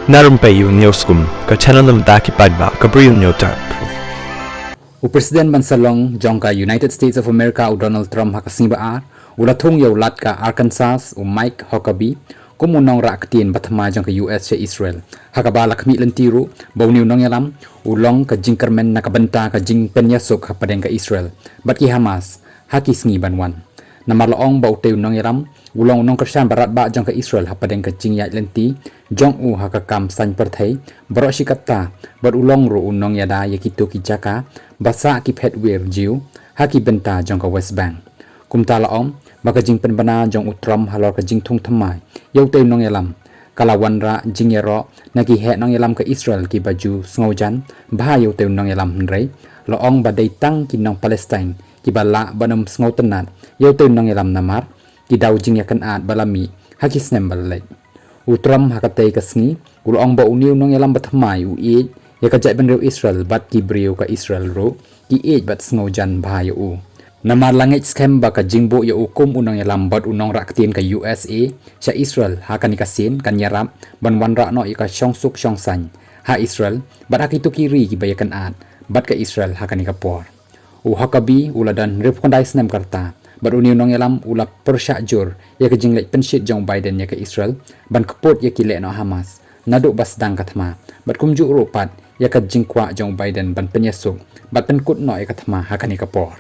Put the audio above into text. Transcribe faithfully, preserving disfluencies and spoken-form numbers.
Na rympei ïa u Newsroom, ka channel na bynta ki paidbah, ka Bri u Newtap. U President ban sa long jong ka United States of America u Donald Trump ha ka sngi ba ar, u la thung ïa u Lat ka Arkansas, u Mike Huckabee, kum u nongrah ktien ba thymmai jong ka U S sha Israel. Ha kaba la khmih lynti ruh ba une u nongïalam u long ka jingkyrmen na ka bynta ka jingpynïasuk hapdeng ka Israel bad ki Hamas ha ki sngi ban wan. Namar la ong ba utei u nongïalam u long u nongkyrshan ba radbah jong ka Israel hapdeng ka jingïaid lynti jong u ha ka kam saiñ pyrthei baroh shi katta, bad u long ruh u nongïada ïa kito ki jaka ba sah ki phet wir Jiw ha ki bynta jong ka West Bank. Kumta la ong ba ka jingpynbna jong u Trump halor ka jingthung thymmai ïa utei u nongïalam ka la wanrah jingïaroh na ki heh nongïalam ka Israel kiba ju sngewjan bha ïa utei u nongïalam, hynrei la ong ba dei tang ki nong Palestine kiba lah ban ym sngewtynnad ïa utei u nongïalam namar ki daw jingïakynad ba la mih ha ki snem ba la leit. U Trump ha katei ka sngi u la ong ba une u nongïalam ba thymmai u ïeit ïa ka jaitbynriew Israel bad ki briew ka Israel ruh ki ïeit bad sngewjan bha ïa u. Namar la ngeit skhem ba ka jingbuh ïa u kum u nongïalam bad u nongrah ktien ka U S A sha Israel ha kane ka sien kan ïarap ban wanrah noh ïa ka shongsuk shongsaiñ ha Israel bad ha kito ki ri kiba ïakynad bad ka Israel ha kane ka por. U Huckabee u la don hynriewphew khyndai snem ka rta bad une u nongïalam u la pyrshah jur ïa ka jingleit pynshit jong u Biden ïa ka Israel ban kput ïa ki lehnoh Hamas naduh ba sdang ka thma, bad kumjuh ruh pat ïa ka jingkwah jong u Biden ban pynïasuk bad pynkut noh ïa ka thma ha kane ka por.